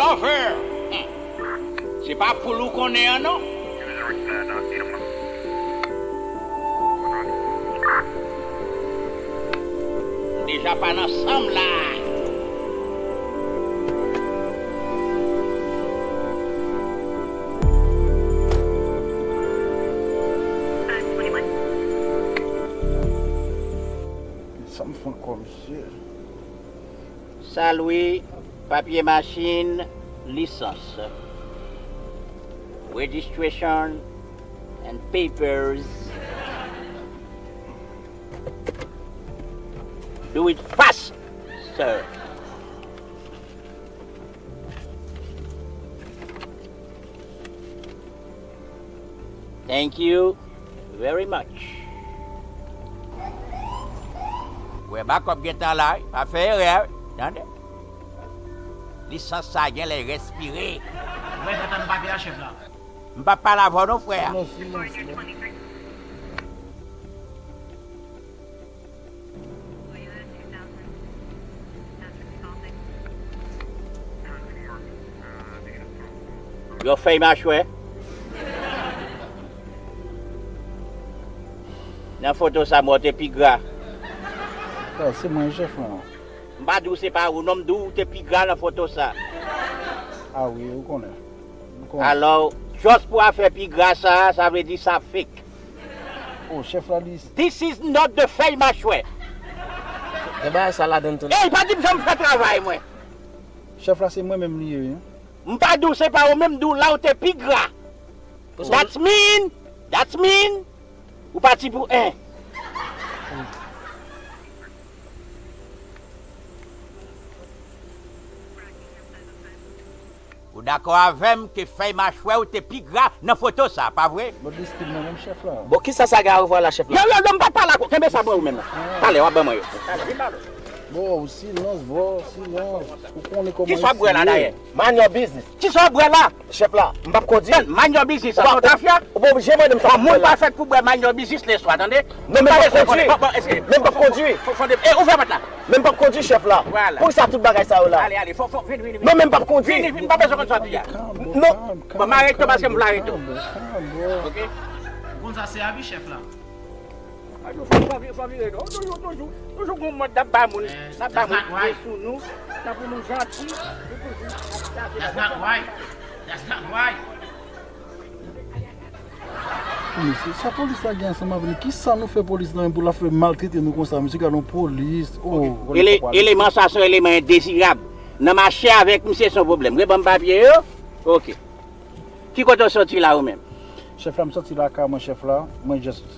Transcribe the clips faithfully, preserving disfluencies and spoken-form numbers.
Chofè! Hmm. Se pa poul ou konnen an non. Deja pa nan sanm la. Sa m fè ankò, mesye? Sa lwe papye machin, lisans. Registration and papers. Do it fast, sir. Thank you very much. Wè, bakòp gentan la, wi. Pa fè erè, wi. Tande? Lisans sa genlè respire. Ou mèt atann papye a, chèf la. M p ap pale avè w non, frè. Non, silans, non. Yon fèy machwè. Nan foto sa, mwen te pi gra. Sa, se mwen, chèf la. M pa di w se pa ou, non, m di w te pi gra nan foto sa. Ah wi, ou konnen. Ou konnen. Alò, just pou afè pi gra sa, sa vle di sa fake. Oh, chèf la, li This is not the fèy machwè. Gen bagay sa ladan tou. Ey, pa di m jan m fè travay mwen. Chèf la, se mwen menm li ye, wi. M pa di w se pa ou menm, m di w la ou te pi gra. That's mean, that's mean, ou pati pou en. Ou dakò avè m ke fèy machwè ou te pi gra nan foto sa, pa vre? Bon, distil mwen menm, chèf la. Bon, kisa sa gen a wè la, chèf la? Yo, yo, yo, m pa pale ak ou. Kenbe sa pou ou menm. Talè, w ap ban mwen yo. Talè, vin ba nou. Bon, silans, vò, silans. Ou konnen kòman. Kisa w ap bwè la, dayè? Mind your business. Kisa w ap bwè la? Chèf la, m p ap kondui. Mind your business, sa se yon tafya. Ou pa oblije mande m sa pou m bwè la. Moun pa fèt pou bwè mind your business lèswa, tande? Non, men m p ap kondui. Men m p ap kondui. Fò, fò, e, ouvè pòt la. Men m p ap kondui, chèf la. Vwala. Poukisa tout bagay sa yo la? Ale, ale, fò, fò, vin, vin, vin. Non, men m p ap kondui. Vin, vin, vin, pa bezwen konn sa w ap di a. Non. Bon, m arete w paske m vle arete w. Ok? Ou konn sa se abi, chèf la. Fò, fò, fò vire non. Toujou, toujou, toujou gon mòd n ap ba moun. N ap ba moun pye sou nou. Nan pou nou janti. That's not right. That's not right. Mesye, sa polis la gen ansanm avè nou? Kisa nou fè polis la menm pou l ap fè maltrete nou konsa? Mesye, gade yon polis. Oh. Ele-, eleman sa se yon eleman endezirab. Nan mache avèk misye se yon pwoblèm. Reban m papye yo. Ok. Ki kote w soti la ou menm? Chèf la, m soti lakay mwen, chèf la. Mwen just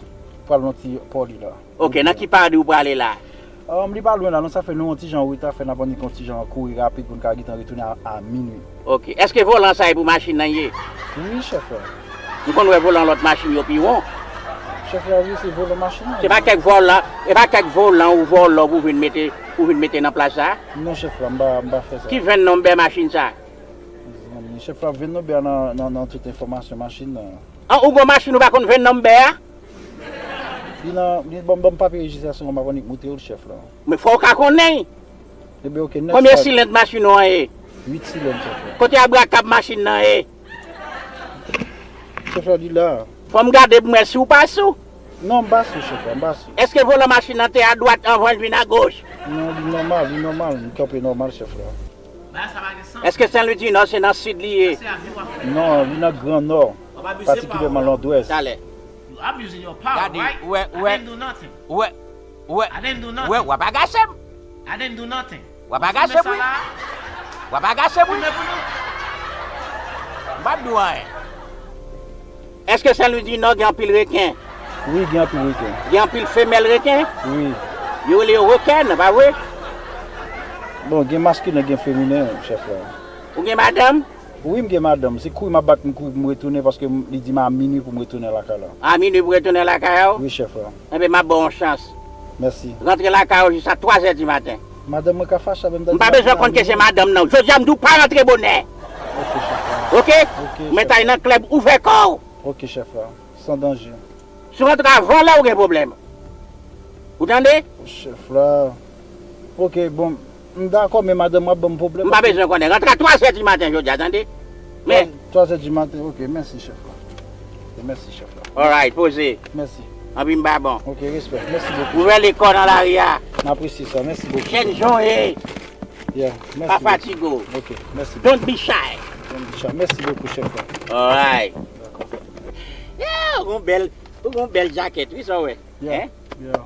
pral nan ti poli la. Ok, nan ki padi ou prale la? Um, li pa lwen la, non, sa fè nou yon ti jan reta, fè n ap annik yon ti jan kouri rapid pou n ka gentan retounen a, a minui. Ok. Èske volan sa e pou machin nan ye? Wi, chèf la. M konn wè volan lòt machin yo pi won. Chèf la, wi, se volan machin nan. Se pa kèk volan, e pa kèk volan ou vòlò pou vin mete, pou vin mete nan plas sa? Non, chèf la, m pa, m pa fè sa. Ki vin nonbè machin sa? Mezanmi, chèf la, vin nonbè a nan, nan, nan tout enfòmasyon machin nan. An, ou gon machin ou pa konn vin nonbè a? Li nan, li ban m, ban m papye rejistrasyon an, m ap annik montre w l, chèf la. Men fò w ka konnen. Ebyen, ok, next. Konbyen silend machin ou an ye? Uit silend, chèf la. Kote abrakab machin nan ye? Chèf la, li la. Fò m gade pou m wè si w pa sou. Non, m pa sou, chèf la, m pa sou. Èske volan machin nan te adwat anvan l vin agoch? Non, li nòmal, li nòmal. M kanpe nòmal, chèf la. Èske Sen Lwi di Nò se nan sid li ye? Non, li nan Gran Nò, patikilyèman Londwès. Talè. Gade, ou wè, ou wè, ou wè, ou wè, ou wè, w ap agase m. W ap agase m, wi. W ap agase m, wi. M p ap di w anyen. Èske Sen Lwi di Nò gen anpil reken? Wi, gen anpil reken. Gen anpil femèl reken? Wi. Yo rele yo rekèn, pa vre? Bon, gen maskilen, gen feminen, chèf la. Ou gen madanm? Wi, m gen madanm. Se kouri m ap bat, m kouri pou m retounen, paske m, li di m a minui pou m retounen lakay la. A minui pou retounen lakay ou? Wi, chèf la. Enben, m ap ba w yon chans. Mèsi. Rantre lakay ou jis a twa zè di maten. Madanm mwen ka fache avè m. M pa bezwen konn ke se madanm nan. Jodi a, m di w pa rantre bonè. Ok, chèf la. Ok? Ok, chèf. Mwen t al nan klèb, ouvè kò w. Ok, chèf la. San danje. Si w rantre avan lè, ou gen pwoblèm. Ou tande? Chèf la. Ok, bon. M dakò, men madanm mwen ap ban m pwoblèm. M pa bezwen konnen. Rantre a twa zè di maten jodi a, tande? Men. Twa zè di maten, ok, mèsi, chèf la. Ok, mèsi, chèf la. Alright, poze. Mèsi. Anpi m ba bon. Ok, respè. Mèsi bokou. Ouvè lekòl nan lari a. M apresye sa. Mèsi bokou. Jèn jan w ye. Yeah, mèsi bokou. Pa fatige w. Ok, mèsi bokou. Don't be shy. Don't be shy. Mèsi bokou, chèf la. Alright. Dakò. Yeah, ou gon bèl, ou gon bèl jakèt, wi, sa w wè. Yeah, yeah.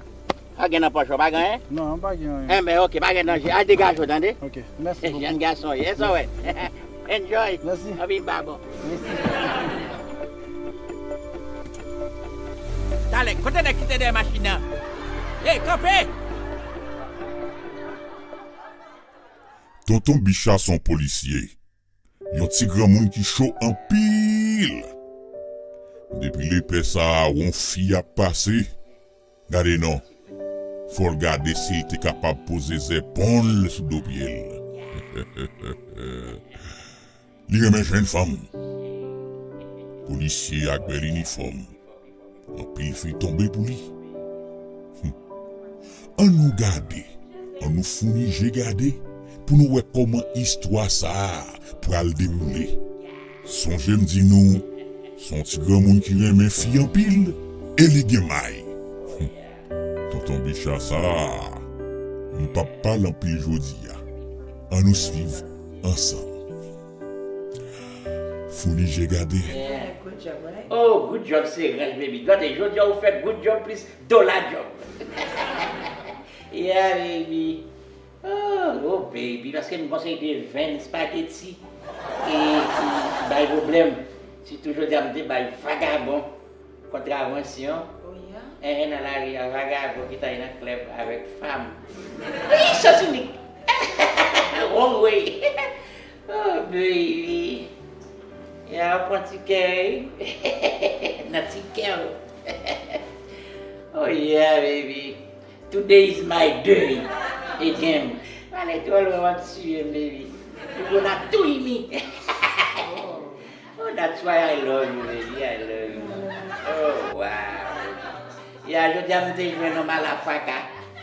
Pa gen nan pòch ou, pa gen anyen? Non, pa gen anyen. Enben, ok, pa gen danje. Al degaje w, tande? Ok, mèsi bokou. Jèn gason, yes, wè. Enjoy. Mèsi. Anpi m ba bon. Mèsi. Talè, kote nèg ki te dèyè machin nan? Ey, kanpe! Tonton Bicha se yon polisye. Yon ti granmoun ki cho anpil. Depi lepè sa a wè yon fi ap pase, gade non, fò l gade si l te kapab poze zèpon l sou do pye l. Li renmen jwenn fanm. Polisye ak bèl inifòm. Anpil fi tonbe pou li. Hum. Ann nou gade, ann nou founi je gade pou nou wè kòman istwa sa a pral dewoule. Sonje m di nou, se yon ti granmoun ki renmen fi anpil e li gen may. Hum. Tonton Bicha sa a, m p ap pale anpil jodi a. Ann nou swiv ansanm. Founi je gade. Yeah, good job, right? Oh, good job, se ranj, baby. Gade, jodi a ou fè good job plis dola job. Yeah, baby. Oh, oh, baby, paske m konseye de venn spaghetti e ki, ki bay pwoblèm. Sitou jodi a m te bay vagabon kontravansyon. Oh, yeah? Enhen, nan lari a, vagabon ki t ale nan klèb avèk fanm. Wi, Sans Unique. Wrong way. Oh, baby. Ya pran ti kè, wi. Nan ti kè w. Oh, yeah, baby. Today is my day again. Pale twò lwen, w ap tiye m, baby. You gonna touye mi. Oh, that's why I love you, baby. I love you. Oh, wow. Ya, jodi a m te jwenn yon malafaka.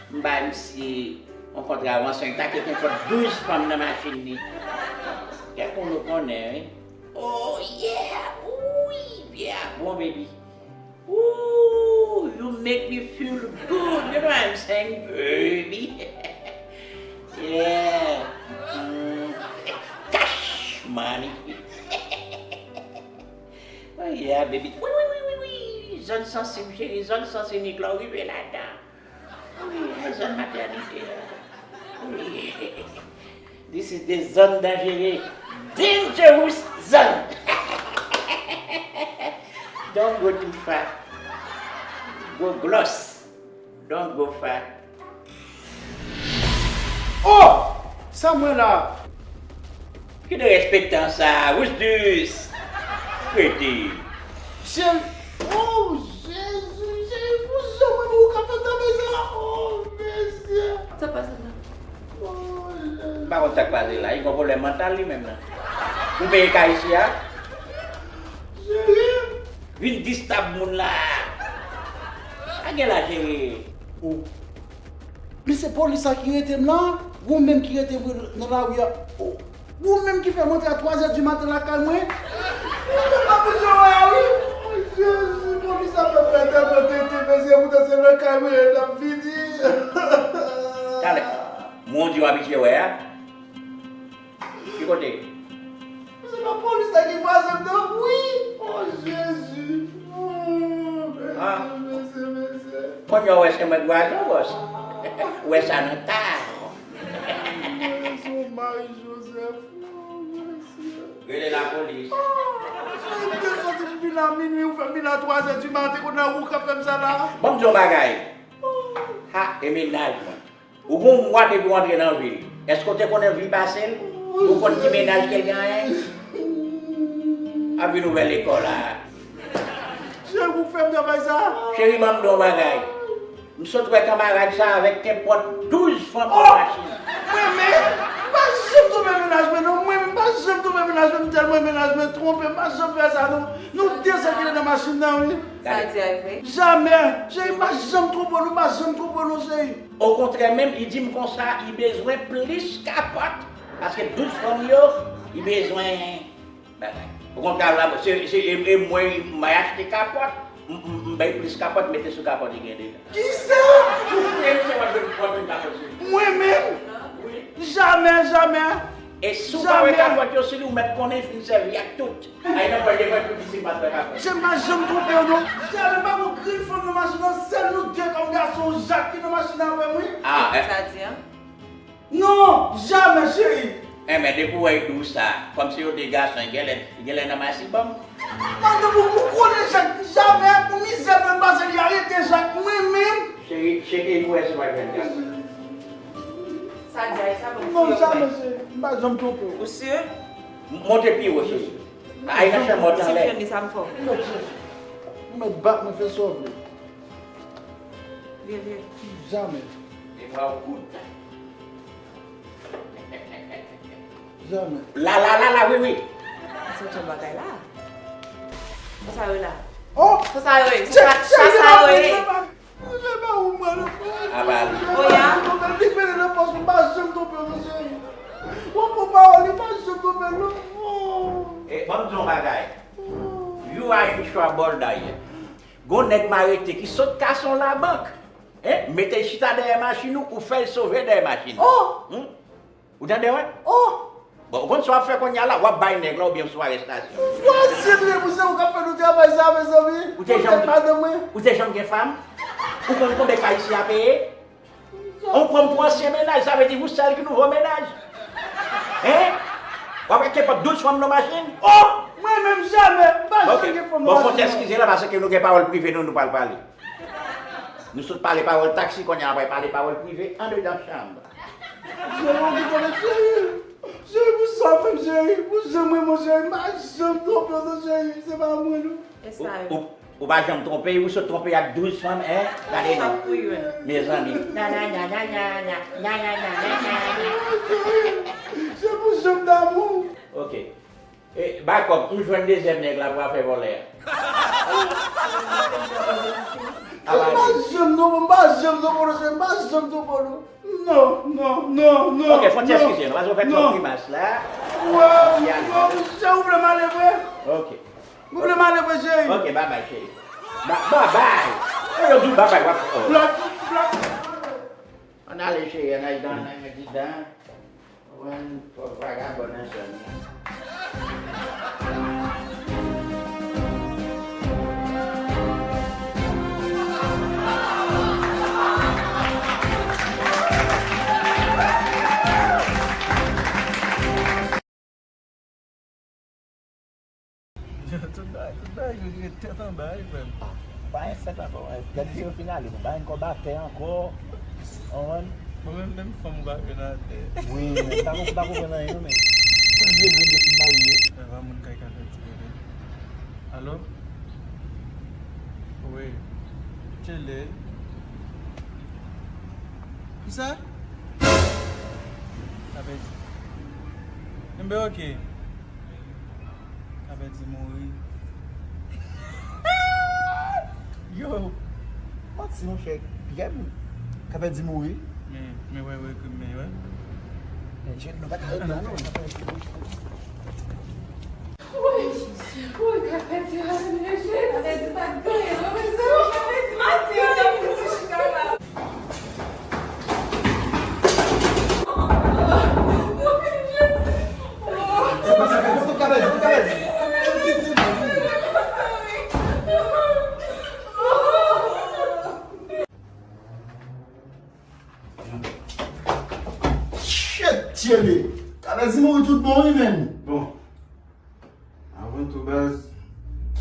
M bay misye yon kontravansyon. Li ta kite kòt douz fanm nan machin li. Kèk moun ou konnen, wi. Oh, yeah. Wi, yeah. Bon, baby. Ooh, you make me feel good. You know what I'm saying, baby? Yeah. Mm. Cash money. Oh, yeah, baby. Wi, wi, wi, wi, wi. Zòn sansib, cheri. Zòn sansib, Nik la, w rive ladan. Wi, nan zòn matènite a. Wi. This is the zone danjere. Dangerous zone. Don't go too far. Go close. Don't go far. Oh! Sa mwen la? Ki derespektan sa? Who's this? Kredi. Cheri, oh, Jezi, Jezi, pou jan mwen ou ka fè travay sa? Oh, mesye. Sa pase la? Oh, Jezi. M pa konn sa k pase la. Li gon pwoblèm mantal li menm nan. Ou peye kay isi a? Cheri. Vin distab moun la. Pa gen la, cheri. Ou Men se polis sa ki rete m la, ou menm ki rete vre nan lari a. Ou, ou menm ki fè m antre a twa zè di maten lakay mwen. Ou menm pa bezwen wè a wi. Oh, Jezi, polis sa fè m pèdi tèt, mesye, poutan se lakay mwen l ap vini. Talè, mwen di w abitye wè a. Ki kote? Se pa polis la ki vwazen m nan, wi! Oh, Jezi! Oh, mesye, mesye, mesye! Kounye a w wè se mwen k vwazen w, bòs. Ou wè sa nan ta a. Mwen se Marie Joseph. Oh, mesye. Rele lapolis. Oh, mesye, m te soti m vin la minui, ou fè m vin la twa zè di maten, kounye a ou k ap fè m sa la? Ban m di w yon bagay. Ha, e mennaj mwen. Ou gon mwa depi w antre nan vil. Èske w te konnen vi pase l? Ou konn ki mennaj ke l genyen? Ap vin ouvè lekòl la. Cheri, ou fè m travay sa? Cheri, ban m di w yon bagay. M sot wè kanmarad sa avèk kenpòt douz fanm nan machin. Mwen menm, m pa janm twonpe mennaj mwen non. Mwen menm, m pa janm twonpe mennaj mwen. Mennaj mwen, m tèlman mennaj mwen twonpe, m pa janm fè sa non. Nou de sèl ki te nan machin nan, wi. Sa di a vre? Jamè. Cheri, m pa janm twonpe w non, m pa janm twonpe w non, cheri. Okontrè menm, li di m konsa, li bezwen plis kapòt. Paske douz fanm yo, li bezwen bagay. Okontrè la, se, se, e, e mwen, m achte kapòt, m, m, m bay plis kapòt, mete sou kapòt li gen deja. Kisa? Ou fre m, se w ap jwenn, w ap jwenn kapòt sou li. Mwen menm? Wi. Jamè, jamè. E si w pa wè kapòt yo sou li, ou mèt konnen fin sèvi ak tout. Ay nan pòch devan epi w di si m pa t wè kapòt. Cheri, m pa janm twonpe w non. Jamè, pa gon grenn fanm nan machin nan, sèl nou de kòm gason, Jak ki nan machin nan avè m, wi. Ah, eh. Sa di a? Non, jamè, cheri. Enben, depi w wè y di w sa, kòmsi yo de gason, y genlè, y genlè nan masibanm. Madanm, ou, ou konnen Jak, jamè, pou mizè fè m pase, li arete Jak, mwen menm. Cheri, tcheke pou wè si w pa jwenn gason. Sa di a, sa bon. Non, jamè, cheri, m pa janm twonpe w. Ou si? M, monte pi wo, cheri. Ay nan chanm mòt anlè. Si m jwenn li, sa m fè w. Ou mèt bat mwen, fè sa w vle. Vye, vye. Jamè. E bra w kout. Jamè. La, la, la, la, wi, wi. Sa se yon bagay la. Sa sa yo la? Oh! Sa sa yo ye? Sa sa yo ye? Mwen fè ba ou mwen non. Apa li? Oya. Li mete nan pòch mwen, pa janm twonpe non, cheri. Ou pran pawòl li, pa janm twonpe non. Oh. E, ban m di w yon bagay. You are in trouble, dayè. Gon nèg m arete ki sot kase yon labank. Hein? Mete l chita dèyè machin ou, ou fè l sove dèyè machin ou. Oh! Hmm? Ou tande, wè? Oh! Bon, ou konn sa w ap fè kounye a la, w ap bay nèg la oubyen sou arestasyon. Vwazin, wi, pou se ou k ap fè nou travay sa, mezanmi. Ou te janm, madanm mwen, ou te janm gen fanm? Ou konn konbyen kay isi a peye? Ou pran m pou ansyen mennaj, sa vle di ou sèl ki nouvo mennaj? Hein? W ap wè kenpòt douz fanm nan machin? Oh! Mwen menm jamè, m pa janm gen fanm nan machin. Bon, fò n eskize la, paske nou gen pawòl prive nou, nou pral pale. Nou sot pale pawòl taksi, kounye a n ap pale pawòl prive andedan chanm. Cheri, ou konnen, cheri. Cheri, pou sa w fè m, cheri. Pou jan m renmen w, cheri. M pa janm twonpe w non, cheri. Se pa mwen non. E sa yo? Ou, ou, ou pa janm twonpe, ou sot twonpe ak douz fanm, hein? Gade non. Mezanmi. Cheri, se pou jan m damou. Ok. E, bay kòb, m jwenn dezyèm nèg la pou afè vòlè a. M pa janm non, m pa janm twonpe w non, cheri, m pa janm twonpe w non. Non, non, non, non. Ok, fò n ti eskize nou, paske w fè twòp grimas la. Wè, non, cheri, ou vle m ale vre? Ok. Ou vle m ale vre, cheri? Ok, babay, cheri. Ba-, babay. E yo di w babay, w ap, oh. Blòk, blòk. Ann ale, cheri, ann al dan, ann al di dan. Mwen, fòk vagabon nan zòn nan. Tout bagay, tout bagay yo ret tèt anba wi, frè m. Pa gen fèt ankò, gade se yo fin ale, pa gen kòb atè ankò. Ou konprann? Bon, menm, menm fanm ou pa jwenn atè. Wi, men m pa konprann anyen non, men. Tout vye grenn yo fin marye. Epa moun kay ka fè ti bebe. Alo? Wi. Tchele. Kisa? Kapèdi. Enben, ok. Kapèdi mouri. Yo! Manti, monchè. Pyè m. Kapèdi mouri. Men, men, wè, wè, men, wè. Men, Jed, nou pa ka ret la, non. Woy! Woy, Kapèdi, Jezi! Kapèdi pa t gen, non, mezanmi, Kapèdi pa t gen, Kapèdi chita la. Sa pase, Kapèdi, Kapèdi, Kapèdi. Shit, Tchele! Kapèdi mouri tout bon, wi, menn. Bon. Avan tou, baz.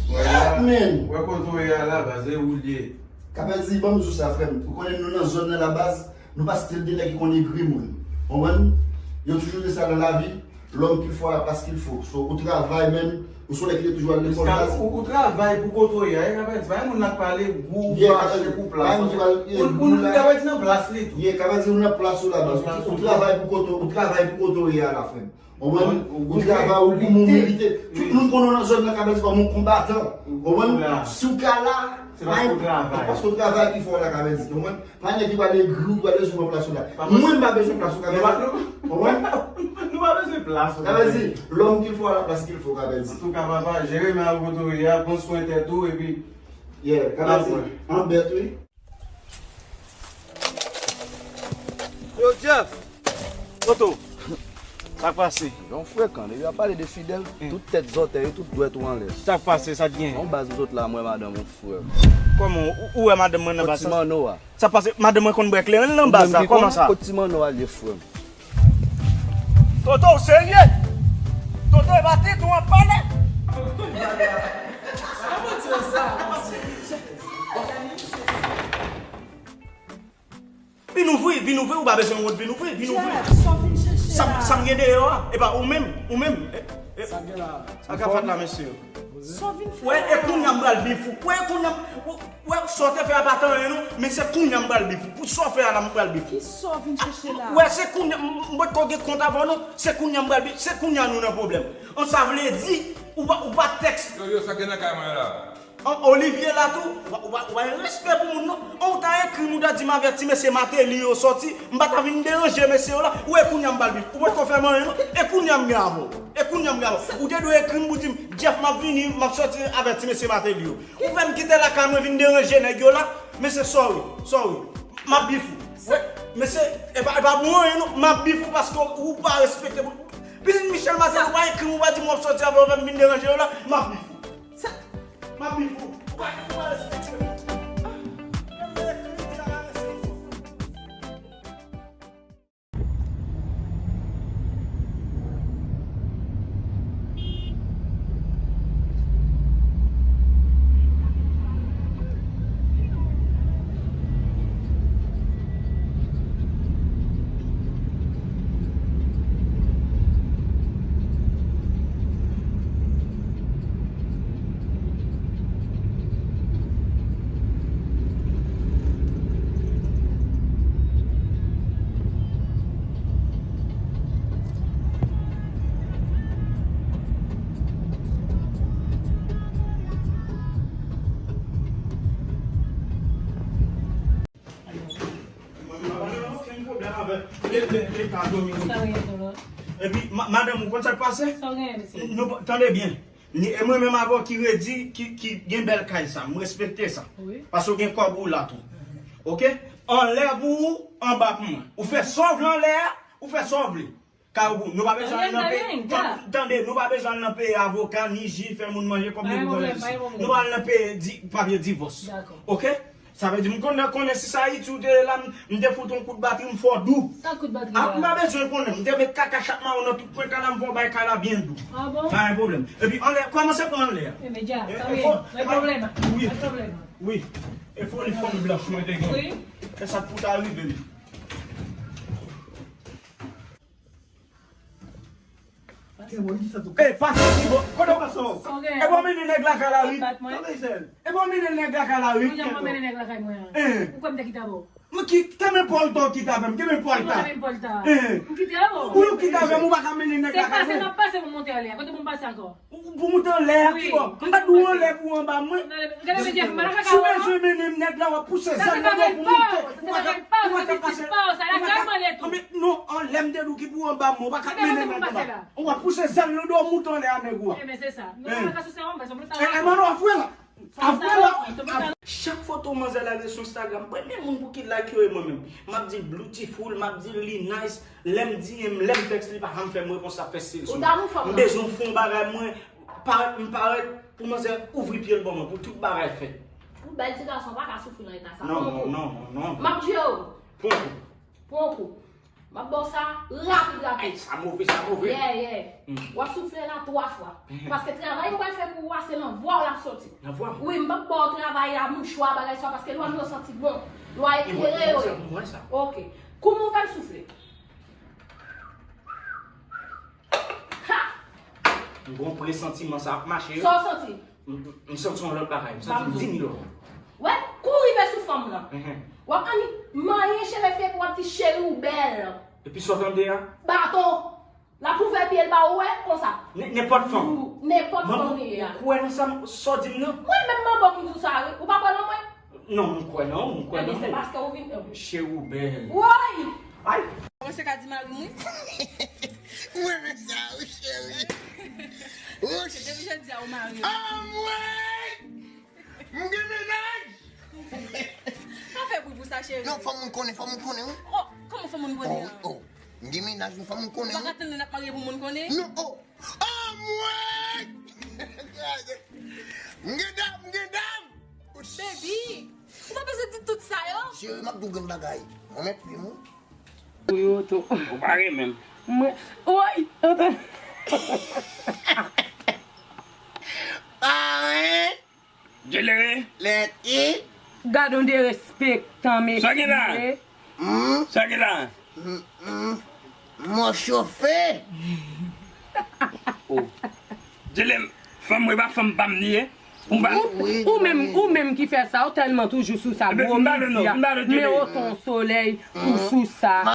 Shit, menn. Wè kote w ye a la, baz, e ou l ye. Kapèdi, ban m di w sa, frè m. Ou konnen nou nan zòn nan la, baz. Nou pa stil de nèg ki konn egri moun. Konprann? Yo toujou di sa nan lavi. L'homme qu'il faut a la place qu'il faut. So, ou travay menm, ou se yon nèg ki te toujou al lekòl baz. Ou, ou travay pou kote w ye a, e Kapèdi, pa gen moun la k pale gou, fache pou plas. Ou, ou, Kapèdi nan plas li tou. Yeah, Kapèdi ou nan plas ou la, baz. Ou travay pou kote, ou travay pou kote w ye a la, frè m. Konprann? Ou travay, ou pou moun merite. Tout moun konnen w nan zòn nan, Kapèdi, kòm yon konbatan. Konprann? Si w ka la, se paske w travay. Paske w travay ki fè w la, Kapèdi. Konprann? Pa nèg ki pral egri w, pral bezwen pran plas ou la. Mwen, m pa bezwen plas ou, Kapèdi. Konprann? Nou pa bezwen plas ou, Kapèdi. Lòm ki fò a la plas ki fò, Kapèdi. Antouka, papa, jere men ak otorite a, pran swen tèt ou, epi Yeah, Kapèdi. Anbèt, wi. Yo, Jeff! Toto! Sa k pase? Yon frekan, depi w ap pale de Fidèl, tout tèt zòtèy, tout dwèt ou anlè. Sa k pase, sa k gen? Yon baz nou sot la, mwen madanm ou frè. Kòman, ou, ou wè madanm mwen nan baz sa? Kot ti manno a? Sa k pase, madanm mwen konn bwè kleren nan baz sa, kòman sa? Kot ti manno a ye, frè m? Toto, ou serye? Toto, e pa tenten w ap pale? Vin ouvri, vin ouvri, ou pa bezwen wont, vin ouvri, vin ouvri. Jeff, sa w vin chèche la? Sa m gen deyò a, e pa ou menm, ou menm. E, e, sa k gen la? Sa k ap fèt la, mesye? Sa w vin fè la? Wè, e kounye a m pral bif ou. Wè, e kounye a m, wè, sa w te fè a pa t anyen non, men se kounye a m pral bif ou. Pou sa w fè a la, m pral bif ou. Ki sa w vin chèche la? Wè, se kounye a, m, m potko gen kont avè w non, se kounye a m pral bif, se kounye a nou nan pwoblèm. An sa vle di, ou pa, ou pa tèks. Yo, yo, sa gen nan kay mwen la? An, Olivier la tou, ou pa, ou pa, ou pa gen respè pou moun non. An, ou ta ekri m, ou ta di m avèti mesye Martelly yo sòti, m pa ta vin deranje mesye yo la. Ou wè kounye a m pral bif. Ou potko fè m anyen non. E kounye a m gen avè w. E kounye a m gen avè w. Ou te dwe ekri m pou di m, Jeff, m ap vini, m ap sòti avèti mesye Martelly yo. Ou fè m kite lakay mwen vin deranje nèg yo la. Mesye, sorry, sorry. M ap bif ou. Wè, mesye, e pa, e pa bon anyen non. M ap bif ou paske ou pa respekte. Pitit Michel Martelly, ou pa ekri m, ou pa di m w ap sòti avè yo, fè m vin deranje yo la. M ap bif ou. Sa, m ap bif ou. Ou pa, ou pa respekte m. Mwen, mwen pa gen okenn pwoblèm avèk le, le, leta dominiken. Sa w gen, Tolo? Epi, ma-, madanm, ou konn sa k pase? Sa w gen, mesye? Nou, tande byen. Ni, e mwen menm avè w ki redi, ki, ki gen bèl kay sa. M respekte sa. Wi. Paske w gen kòb ou la tou. Oke? Anlè pou ou, anba pou mwen. Ou fè sa w vle anlè a, ou fè sa w vle. Kay ou pou nou pa bezwen al nan peyi, tande, nou pa bezwen al nan peyi avoka, ni jij, fè moun manje kòb depi pou lajistis. Nou pa al nan peyi di, papye divòs. Oke? Sa vle di, m konnen, konnen si se Ayiti ou te ye la, m, m te fout yon kout batri, m fè w dou. Sa kout batri a? M pa bezwen konnen, m te met kaka chak mawon nan tout kwen kay la, m fè w bay kay la byen dou. Ah bon? Pa gen pwoblèm. Epi anlè, kòmanse pran anlè a. E medya, sa w ye? Mwen pwoblèm. Wi. Mwen pwoblèm. Wi. E foli fanm blanch mwen te gen. Wi. E sa k pou ta rive m. Ey, pase ti bò. Kote w pase w? E bon, mennen nèg lakay la, wi. E bon, mennen nèg lakay la, wi. Ou kwè m te kite avè w? Mwen ki, kenbe pòl ta w kite avè m, kenbe pòl ta. Ou kite avè w? Ou kite avè m, ou pa ka mennen nèg lakay mwen. Se pase m ap pase pou monte anlè a. Kote pou m pase ankò? Pou moute anlè a, ki bò? M pa di w anlè pou anba mwen. Si w bezwen mennen m nèg la, w ap pouse zam nan dèyè pou moute. Ou pa ka, ou pa ka pase. Non, anlè m te di w ki pou anba mwen, ou pa ka mennen m anba. Ou ap pouse zam nan dèyè w moute anlè a nèg ou a. Ebyen, se sa. E, e, mano, afwe la. Afwe la. Chak foto manzè lage sou Instagram, premye moun pou ki like yo e mwen menm. M ap di l beautiful, m ap di l li nice. Lè m di m, lè m tèks li pa janm fè m repons, l ap fè stil sou mwen. M bezwen fè yon bagay, mwen, parèt, m parèt pou manzè ouvri pye l ban mwen, pou tout bagay fèt. Ou bèl ti gason, pa ka soufri nan eta sa. Non, non, non, non. M ap jwe w. Pran kou. Pran kou. M ap ba w sa rapid, rapid. Ey, sa move, sa move. Yeah, yeah. W ap soufle la twa fwa. Paske travay m pral fè pou ou a, se nan vwa w l ap soti. Nan vwa m? Wi, m p ap ba w travay a, mouchwa, bagay sa, paske lwa m yo santi bon. Lwa eklere yo ye. Mwen wè sa, mwen wè sa. Ok. Kouman w pral soufle? Ha! M gon presantiman sa ap mache wi. Sa w santi? M, m, m santi yon lòt bagay, m santi m di mil lòt. Wè, kou rive sou fanm nan. W ap annik manyen cheve fye pou w ap di cheri ou bèl. Epi sa w tande a? Baton. L ap ouvè pye l ba ou wè konsa. Nenpòt fanm. Nenpòt fanm li ye a. Ou kwè nan sa m sa w di m nan? Mwen menm manbo ki di w sa wi. Ou pa kwè nan mwen? Non, m kwè nan ou, m kwè nan ou. Ebyen se paske ou vin. Cheri ou bèl. Woy! Ay! Mwen se ka di mari m wi. Mwen renmen sa wi cheri. Wouch! Depi jodi a ou mari m. Anmwey! M gen mennaj! Pa fè bri pou sa cheri. Non, fò moun konnen, fò moun konnen wi. Oh, kòman fò moun konnen an? Oh, m gen mennaj wi, fò moun konnen wi. Ou pa ka tann lè n ap marye pou moun konnen? Non, oh. Anmwey! M gen dam, m gen dam! Baby, ou pa bezwen di tout sa yo. Cheri, m ap di w grenn bagay. Mwen mèt pye m wi. Ou yo tou. Ou pa renmen m. Mwen, woy, antann. Pawen. Jelere. Lèt i. Gad on derespektan mesye. Sa gen la? Sa gen la? Mwen chofe. Oh. Jelem, fanm mwen pa fanm pa m li ye. Ou pa. Ou menm, ou menm ki fè sa, ou tèlman toujou sou sa gwo midi a. Men otan solèy ou sou sa.